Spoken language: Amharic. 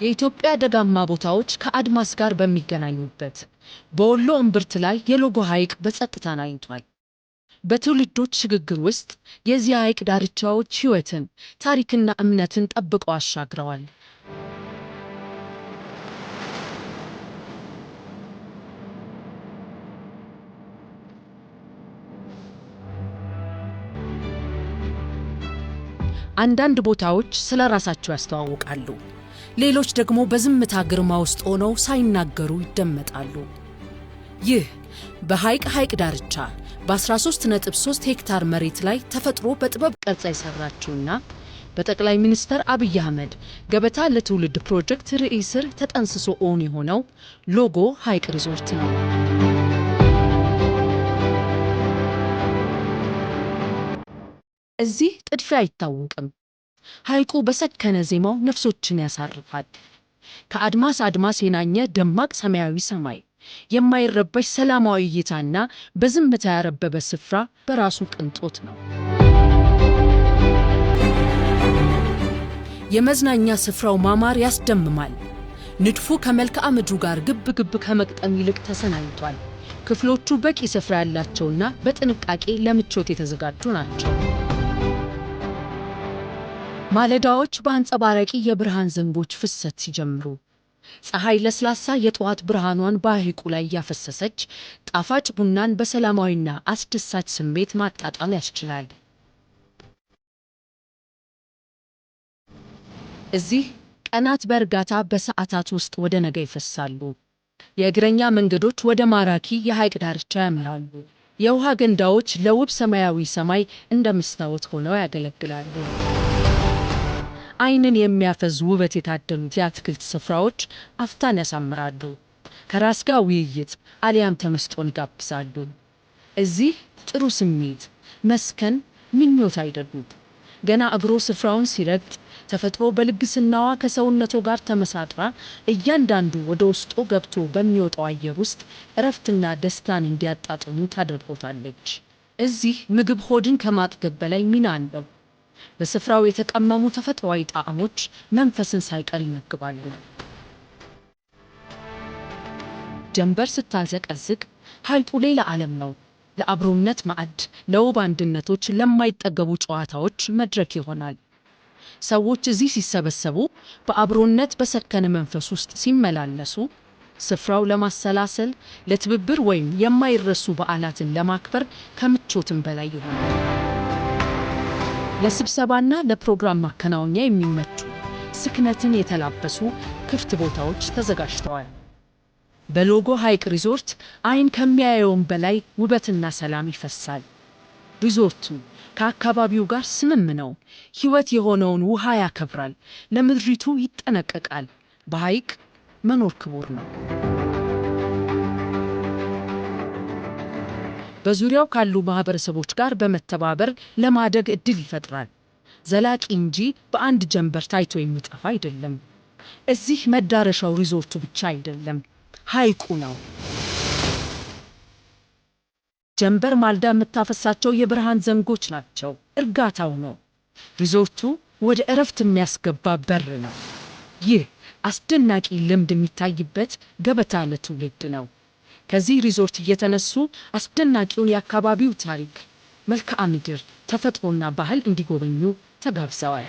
የኢትዮጵያ ደጋማ ቦታዎች ከአድማስ ጋር በሚገናኙበት በወሎ እምብርት ላይ የሎጎ ሐይቅ በጸጥታ ናኝቷል። በትውልዶች ሽግግር ውስጥ የዚህ ሐይቅ ዳርቻዎች ሕይወትን፣ ታሪክና እምነትን ጠብቀው አሻግረዋል። አንዳንድ ቦታዎች ስለ ራሳቸው ያስተዋውቃሉ። ሌሎች ደግሞ በዝምታ ግርማ ውስጥ ሆነው ሳይናገሩ ይደመጣሉ። ይህ በሐይቅ ሐይቅ ዳርቻ በ13.3 ሄክታር መሬት ላይ ተፈጥሮ በጥበብ ቀርጻ የሰራችውና በጠቅላይ ሚኒስትር አብይ አህመድ ገበታ ለትውልድ ፕሮጀክት ርዕይ ስር ተጠንስሶ እውን የሆነው ሎጎ ሐይቅ ሪዞርት ነው። እዚህ ጥድፊያ አይታወቅም። ሐይቁ በሰከነ ዜማው ነፍሶችን ያሳርፋል። ከአድማስ አድማስ የናኘ ደማቅ ሰማያዊ ሰማይ፣ የማይረበሽ ሰላማዊ እይታና በዝምታ ያረበበ ስፍራ በራሱ ቅንጦት ነው። የመዝናኛ ስፍራው ማማር ያስደምማል። ንድፉ ከመልክዓ ምድሩ ጋር ግብ ግብ ከመግጠም ይልቅ ተሰናኝቷል። ክፍሎቹ በቂ ስፍራ ያላቸውና በጥንቃቄ ለምቾት የተዘጋጁ ናቸው። ማለዳዎች በአንጸባራቂ የብርሃን ዘንጎች ፍሰት ሲጀምሩ፣ ፀሐይ ለስላሳ የጠዋት ብርሃኗን በሐይቁ ላይ እያፈሰሰች ጣፋጭ ቡናን በሰላማዊና አስደሳች ስሜት ማጣጣም ያስችላል። እዚህ ቀናት በእርጋታ በሰዓታት ውስጥ ወደ ነገ ይፈሳሉ። የእግረኛ መንገዶች ወደ ማራኪ የሐይቅ ዳርቻ ያመራሉ። የውሃ ገንዳዎች ለውብ ሰማያዊ ሰማይ እንደ መስታወት ሆነው ያገለግላሉ። ዓይንን የሚያፈዝ ውበት የታደሉት የአትክልት ስፍራዎች አፍታን ያሳምራሉ። ከራስ ጋር ውይይት አሊያም ተመስጦን ይጋብዛሉ። እዚህ ጥሩ ስሜት፣ መስከን፣ ምኞት አይደሉም። ገና እግሮ ስፍራውን ሲረግጥ ተፈጥሮ በልግስናዋ ከሰውነቶ ጋር ተመሳጥራ እያንዳንዱ ወደ ውስጦ ገብቶ በሚወጣው አየር ውስጥ እረፍትና ደስታን እንዲያጣጥሙ ታደርጎታለች። እዚህ ምግብ ሆድን ከማጥገብ በላይ ሚና አለው። በስፍራው የተቀመሙ ተፈጥሯዊ ጣዕሞች መንፈስን ሳይቀር ይመግባሉ። ጀንበር ስታዘቀዝቅ ሐይቁ ሌላ ዓለም ነው። ለአብሮነት ማዕድ፣ ለውብ አንድነቶች፣ ለማይጠገቡ ጨዋታዎች መድረክ ይሆናል። ሰዎች እዚህ ሲሰበሰቡ፣ በአብሮነት በሰከነ መንፈስ ውስጥ ሲመላለሱ፣ ስፍራው ለማሰላሰል፣ ለትብብር ወይም የማይረሱ በዓላትን ለማክበር ከምቾትም በላይ ይሆናል። ለስብሰባና ለፕሮግራም ማከናወኛ የሚመቹ ስክነትን የተላበሱ ክፍት ቦታዎች ተዘጋጅተዋል። በሎጎ ሐይቅ ሪዞርት ዓይን ከሚያየውም በላይ ውበትና ሰላም ይፈሳል። ሪዞርቱ ከአካባቢው ጋር ስምም ነው። ሕይወት የሆነውን ውሃ ያከብራል፣ ለምድሪቱ ይጠነቀቃል። በሐይቅ መኖር ክቡር ነው። በዙሪያው ካሉ ማህበረሰቦች ጋር በመተባበር ለማደግ እድል ይፈጥራል። ዘላቂ እንጂ በአንድ ጀንበር ታይቶ የሚጠፋ አይደለም። እዚህ መዳረሻው ሪዞርቱ ብቻ አይደለም፣ ሐይቁ ነው። ጀንበር ማልዳ የምታፈሳቸው የብርሃን ዘንጎች ናቸው። እርጋታው ነው። ሪዞርቱ ወደ እረፍት የሚያስገባ በር ነው። ይህ አስደናቂ ልምድ የሚታይበት ገበታ ለትውልድ ነው። ከዚህ ሪዞርት እየተነሱ አስደናቂውን የአካባቢው ታሪክ፣ መልክዓ ምድር፣ ተፈጥሮና ባህል እንዲጎበኙ ተጋብዘዋል።